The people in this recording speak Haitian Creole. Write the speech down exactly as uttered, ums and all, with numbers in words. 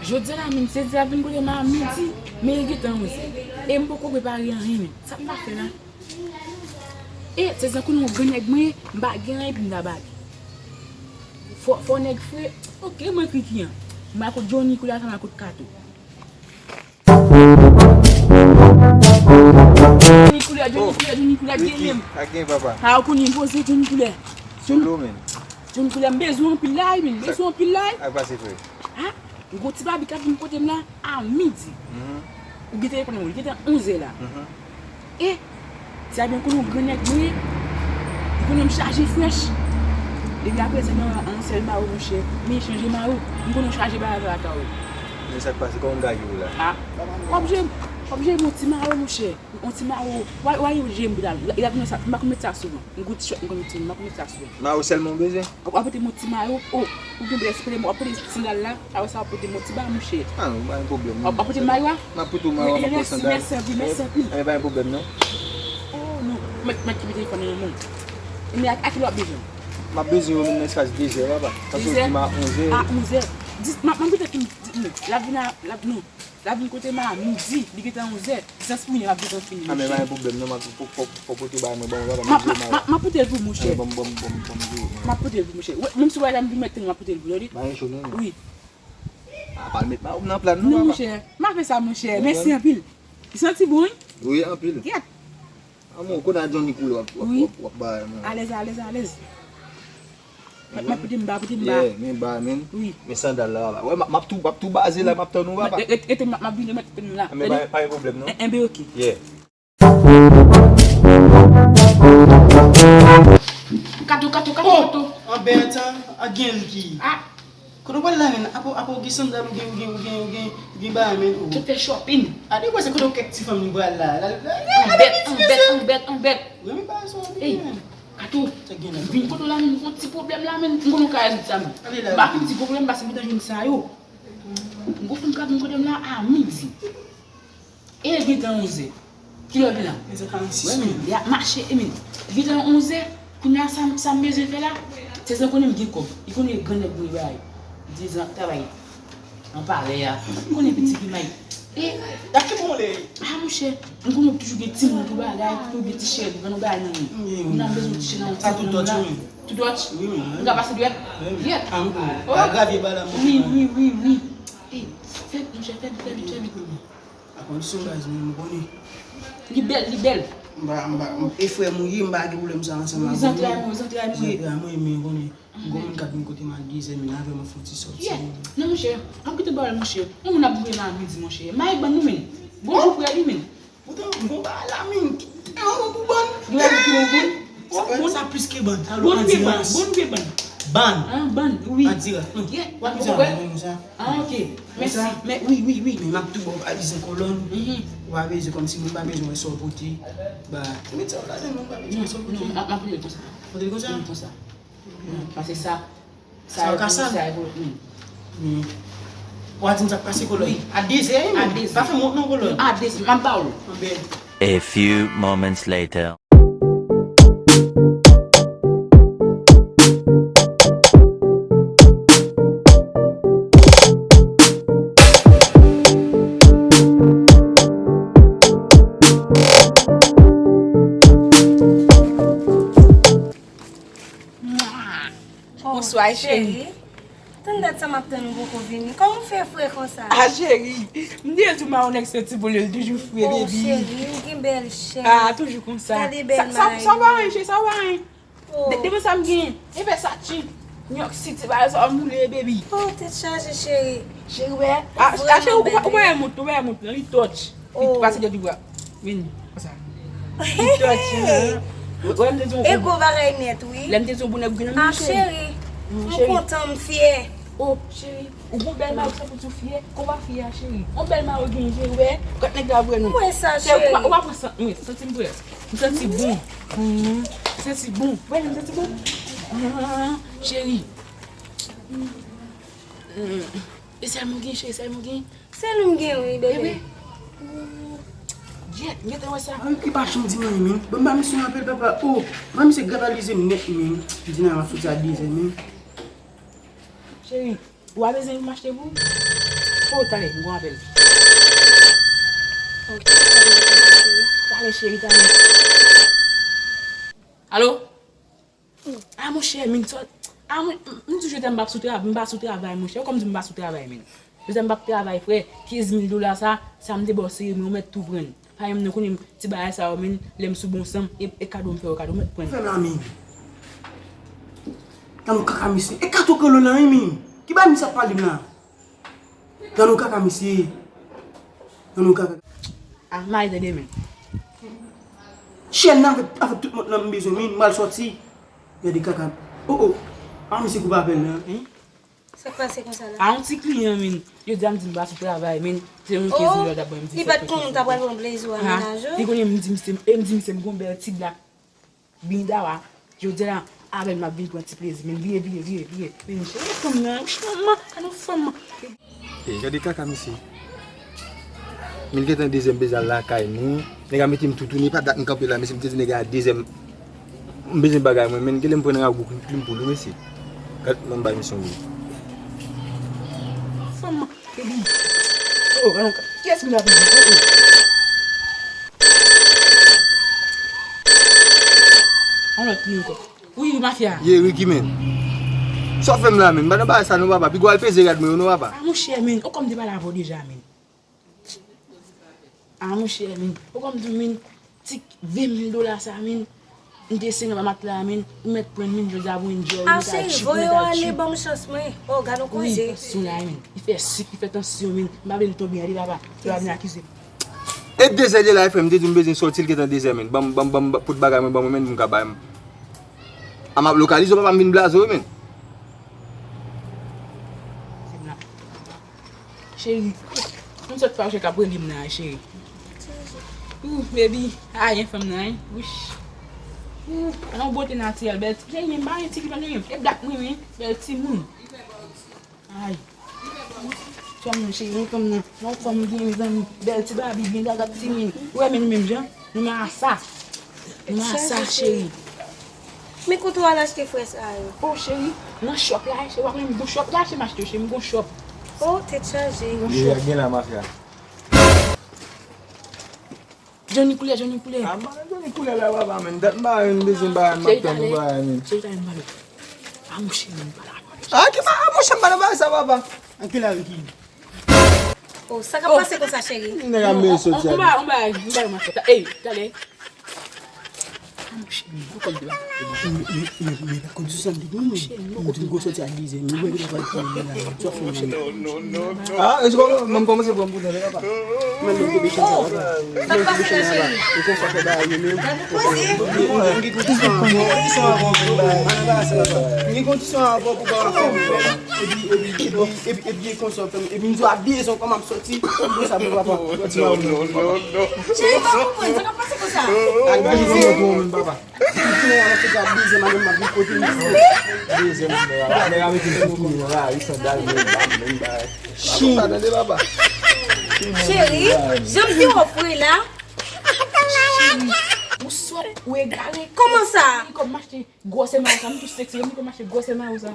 Jodi a la menm, se di ap vin kote m a midi, men li gentan onzè. E m poko prepare anyen menm. Sa m ta fè la? E, se tankou yon gran nèg mwen ye, m pa gen anyen pou m ta ba li. Fò, fò nèg fre, oke, mwen kri ki an. M a kout Johnny koulye a, sa m a kout Kato. Johnny koulye, Johnny koulye, Johnny koulye, gen menm. A gen papa. A, ou konnen poze Johnny koulye. Solo menm. Johnny koulye, m bezwen anpil la, wi, m bezwen anpil la, wi. Ak pase frè. Ha? M gon ti babi k ap vin kote m la a midi. Ou gentan rekonèt mwen, li gentan onzè la. E, ti a byen konnen yon gran nèg mwen ye. Li konnen m chaje frèch. Depi aprezan, m nan yon sèl mayo, monchè. Men chanje mayo. M konnen w chaje bagay lakay ou. Men sa k pase? Kòman m ka ede w la? A, w ap jwe, w ap jwe yon ti mayo, monchè. Yon ti mayo. W a, w a jwe m pou la. Li ap nan sa. M pa konn met sa souvan. M gon ti chòt, m konn met, m pa konn met sa souvan. Mayo sèlman w bezwen? W ap pote m yon ti mayo. O, ou gen bèl espere, w ap pote sandal la. Apre sa, w ap pote m yon ti ba, monchè. A, non, pa gen pwoblèm, non. W ap pote mayo a? M ap pote w mayo a, m ap pote sandal. Mèsi anpil, mèsi anpil. E, pa gen pwoblèm, non. O, non. Mèt, mèt kite telefòn nan men m. Men a, a kilè w ap bezwen? M ap bezwen yo nan espas de zè, papa. Paske w di m a onzè. A, onzè. Dis, m ap, m ap gentan fin, di, non. L ap vin a, l ap, non. L ap vin kote m a midi, li gentan onzè. Distans pou mwen, m ap gentan fini, monchè. A, men pa gen pwoblèm, non, m ap, fò, fò, fò pote bay mwen, ban mwen, papa, m ap pote mayo a. M ap pote l pou ou, monchè. A, ban m, ban m, ban m, ban m di w. M ap pote l pou ou, monchè. Wi, menm si w pa la, m vin mèt tennè, m ap pote l pou ou, tande? Pa gen cho, non. Wi. A, pa met mayo m nan pla, non, papa. Non, monchè. M ap fè sa, monchè. Mèsi anpil. Li santi bon, wi? Wi, anpil. Gyèt. Amò, ou konn a Johnny Cool w ap, w ap, w ap, w ap bay, man. Alèz, alèz, alèz. M ap, m ap pote m ba, pote m ba. Yeah, men ba, men. Wi. Men sandal la, papa. Wè, m ap, m ap tou, m ap tou baze la, m ap tann ou, papa. Rete, rete, m ap, m ap vini, m ap tann ou la. Men pa, pa gen pwoblèm, non. Enben, oke. Yeah. Kato, Kato, Kato, Kato. Anbètan, a gen l ki. A. Kote w pral la menm? Apa, apa w gen sandal, ou gen, ou gen, ou gen, ou gen, ou gen bagay menm, ou. Tout fè shopping. A, depi se kote w kèk ti fanm li pral la. Anbèt, anbèt, anbèt, anbèt. Wi, men bagay sa w ap di menm. Kato, m vin kote w la menm, m gon ti pwoblèm la menm, m konnen w ka rezoud sa menm. M pa fin ti pwoblèm, paske m gentan jwenn sa yo. M gon fanm k ap vin kote m la a midi. E l gentan onzè. Kilè w vin la? Onzè karannsis. Wè, men, y ap mache, e men, gentan onzè. Kounye a, sa, sa m bezwen fè la? Se sa konnen m gen kòb. Li konnen grannèg mwen bay. Dizan travay an palè a. M konnen pitit li may. E, a ki bon lè? A, monchè, m konnen w toujou gen timoun pou bagay, pou gen ti cheri, pou gen bagay nan men. Kounye a m bezwen ti cheri nan. Sa tou dòt, wi. Tou dòt? Wi, wi. M ka pase dwèt? Wi, wi. Yèt. A, m konnen. O. Pa gravye ba la, wi, wi, wi, wi. E, fè, monchè, fè vit, fè vit, fè vit. A kondisyon baz mwen, m konnen. Li bèl, li bèl. M pa, m pa, m, e frè m ou ye, m pa gen pwoblèm sa ansanm avè w. Wi, zantray mwen, zantray mwen. Zantray mwen, men konnen. M gon moun k ap vin kote m a dizè, men avè m ap fè yon ti sòti. Yeah. Non, monchè, m ap kite ba w, monchè. Yon moun ap boule nan midi, monchè. Mayi ban nou, men. Bonjou, frè li, men. Poutan, m gon bagay la, men. Ki, ki, ki, ki, ki, ki, ki, ki, Sa, sa plis ke bann. Alo, andirans. Bon vye bann. Bann. Ah, bann, wi. Andirans. Hmm. Yeah. W ap di sa, konsa. Ah, ok. Mèsi. Mè, wi, wi, wi. Men m ap tou ba w pa bezwen kolòn. Mhm. Ou pa bezwen, kòmsi moun pa bezwen wè sa w pote. Ba, ou met sa w ladan, moun pa bezwen wè sa w pote. Non, non, m ap, m ap pote l konsa. Pote l konsa? Wi, konsa. Paske sa, Sa yo ka sal. Sa yo, hmm. Hmm. W a di m sa k pase kolòn. Wi. A dezè, wi, a dezè. Pa fè m wont non, kolòn. A dezè, m ap ba w. Anben. A few moments later. Bonswa, cheri. Tann dat sa m ap tann ou poko vini. Kòman w fè fre konsa? Ah, cheri, m te di w m a yon nèg santi bon, li toujou fre, baby. Oh, cheri, ou gen bèl chè. Ah, toujou konsa. Gade bèl mayi. Sa, sa, sa w pa wè, cheri, sa w pa wè. Oh. De-, depi sa m gen, e Versace, New York City, bagay sa w moule, baby. Oh, tèt chaje, cheri. Cheri, wè. Ah, cheri, ou pa, ou pa wè mont, ou pa wè mont, non, li touch. Oh. Pase de dwa. Vini, konsa. Li touch, hein. Wè, m te di w. E gwo bagay nèt, wi. Lè m te di w bonè grenn nan, cheri. Ah, cheri. Mm, cheri. M kontan, m fyè. Oh, cheri. Ou gon bèl mari, sa pou di w fyè. Kou pa fyè a, cheri. Yon bèl mari w genyen, cheri, wè. Gad nèg la vre, non. Mwen sa, cheri. Ou pa, ou pa pran san, mwen, santi m vre. M santi bon. Mm. M santi bon. Wè, m santi bon. Ah, cheri. Mm. E sèl mwen gen, cheri, sèl mwen gen. Sèl ou m gen, wi, bebe. Wi. Gyèt, m gentan wè sa. Mwen ki pa chanm di mwen, men. Bon, m pa misye anpil, papa. Oh, mwen misye gratalize m nèt, men. M di nan m ap soti a dezè, men. Cheri, ou pa bezwen pou m achte pou ou? Oh, talè, m gon apèl. Talè, cheri, talè. Alo? Ah, monchè, min, sòt. Ah, mwen, m, m di jodi a m p ap sou travay, m pa sou travay, monchè. Ou konn m di m pa sou travay, min. Jodi a m p ap travay, frè. Kenz mil dola sa, sa m te ba w sere, men ou mèt tou pran l. Pa menm non, konnen ti bagay sa yo, min, lè m sou bon san m, e, e kado m fè yo, kado m mèt pran l. Fè la, min. Gad yon kaka misye. E kato kolo la, wi, min. Ki bagay misye ap pale m la? Gad yon kaka misye. Gad yon kaka. Ah, m ale tande, men. Chèn nan avèk, avèk tout mòd nan m bezwen, min, m pral sòti. Gade kaka. Oh, oh. Ah, misye koupe apèl la. Sa k pase konsa la? Ah, yon ti kliyan, min. Yo di a m di m pa sou travay, min. Se yon kenz mil dola t ap ban m, m di li pa t konnen m ta pral pran plezi w a menaj ou. Li konnen m di misye, e m di misye m gon bèl ti blak. Bin dawa, jodi a la, avè l m ap vin pran ti plezi, men vire, vire, vire, vire. Men cheri fanm nan, wi, manman, an nou fanm. E, gade kaka misye. Men gentan dezyèm bezal lakay nou. Nèg la mete m toutouni, pa dat m kanpe la, mesye, m te di nèg la dezyèm. M bezwen bagay mwen, men genlè m pran ragou plim pou li, mesye. Gad, ban m bay misye yon gou. Fanm. Baby. Oh, alon, kiyès ki la baby? Oh, oh. Yon lòt moun ankò. Wi, wi, mafya. Ye, Ricky, men. Sa w fè m la, men? M pa nan bagay sa non, papa. Piga w al peze rad mwen yo non, papa. Ah, monchè, men. Ou konn m te pale avè w deja, men. Ah, monchè, men. Ou konn m di w, men. Ti ven mil dola sa, men. M te senk an pa matla, men. Ou mèt pran, men. Jodi a pou enjoy. Ah, cheri, voye yo ale, ban m chans mwen. Oh, gad yon koze. Wi, tansyon la, men. Li fè sik, li fè tansyon, men. M pa vle l tonbe, gade, papa. Yo va vin akize m. E dezè de la, frè m, m te di m bezwen sòti l gentan dezè, men. Ban m, ban m, ban m, pot bagay mwen, ban mwen, men, pou m ka bay. A m ap lokalize w, papa, m vin blaze w, men. Cheri, m sot fache k ap rele m nan, cheri. Ooh, baby, ayen fanm nan, hein? Wouch. Ooh, yon bote natirèl, bèl ti, cheri, men m pa gen ti ki pa gen, e blak mwen, men, bèl ti moun. Ay. Fanm nan, cheri, fanm nan. Yon fanm gen zanmi. Bèl ti babi, gen gaga ti men. Ou wè men nou menm jan? Nou men asa. Nou men asa, cheri. Men kote w al achte frè sa yo? Oh, cheri, nan shop la, cheri, w ap men bon shop la, cheri, m achte yo, cheri, m gon shop. Oh, tèt chaje. Gen la mafya. Johnny Koulè, Johnny Koulè. Ah, man, Johnny Koulè la, papa, men. Dat m pa wè, m bezwen bagay, m ap tann yon bagay, men. Cheri, talè m pale. Ah, monchè, men, m pale avè w. Ah, ki pa, ah, monchè, m pa nan bagay sa, papa. Anke la, Ricky. Oh, sa k ap pase konsa, cheri? Nèg a mele soti a. On bagay, on bagay, on bagay, mafya. Ey, talè. Ah, monchè, men, ou konn de la. Men, men, men, men, pa konn sou sa m te gen, men. Mwen di m gon sòti a dizè, men mwen gen pa ti men la, sa fè mwen. Ah, e se kòman m kòmanse pran pou tande papa. Men nou koube chan sa papa. Men nou koube chan sa papa. Ou konn sa fè bagay yo menm. M gen kondisyon avè w pou bagay. M gen kondisyon avè w pou bagay. Epi, epi, epi, epi, epi, gen konsèy fè m. Epi m di w a dezè kòman m sòti. M di sa pou papa. Cheri, pa konprann, sa k ap pase konsa? Ak dezè. Ou konnen an fèt ap beze madanm m ap vin kote misye. Beze m, nèg la mete m sou tou, nèg la, li sandal, men bam, men bagay. Cheri, jan m di w fre la. Cheri, ou sòt, ou egare. Kòman sa? Li kòm m achte gwòsè mayo sa, m tou seksi, li kòm m achte gwòsè mayo sa.